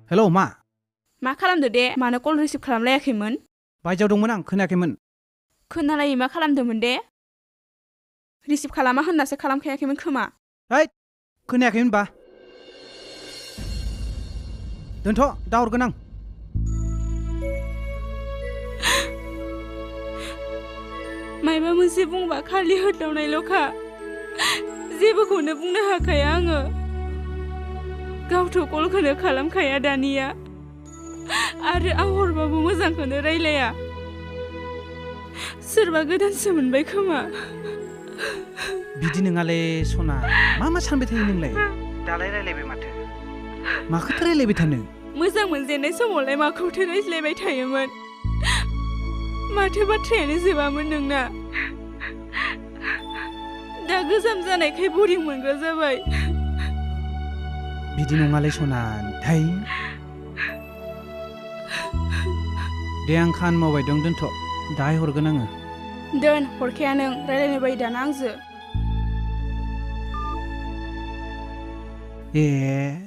hello मा खालामदो दे मानो कल रिसिभ खालामलायाखैमोन बायजोआव दंमोन आं खोनायाखैमोन खोनालायै मा खालामदोंमोन दे रिसिभ खालामा होननासो खालामखायाखैमोन खोमा हैद खोनायाखैमोन बा दोनथ' दा हरगोन आं मायबा मोनसे बुंबा खालि होदावनायल'खा जेबोखौनो बुंनो हाखाया आङो गावथ' कलखौनो खालामखाया दानिया आरो आं हरबाबो मोजांखौनो रायलाया सोरबा गोदानसो मोनबाय खोमा बिदि नङालै सना मा सानबाय थायो नोंलाय दालाय रायलायबाय माथो माखौथो रायलायबाय थानो मोजां मोनजेननाय समावलाय माखौथो रायज्लायबाय थायोमोन माथो बाथ्रायानो जोबामोन नोंना दा गोजाम जानायखाय बरिं मोनग्रा जाबाय बिदि नङालै सना धै दे आं खामानि मावबाय दं दोनथ' दाहाय हरगोन आङो दोन हरखाया नों रायलायनो बायो दाना आंजो ए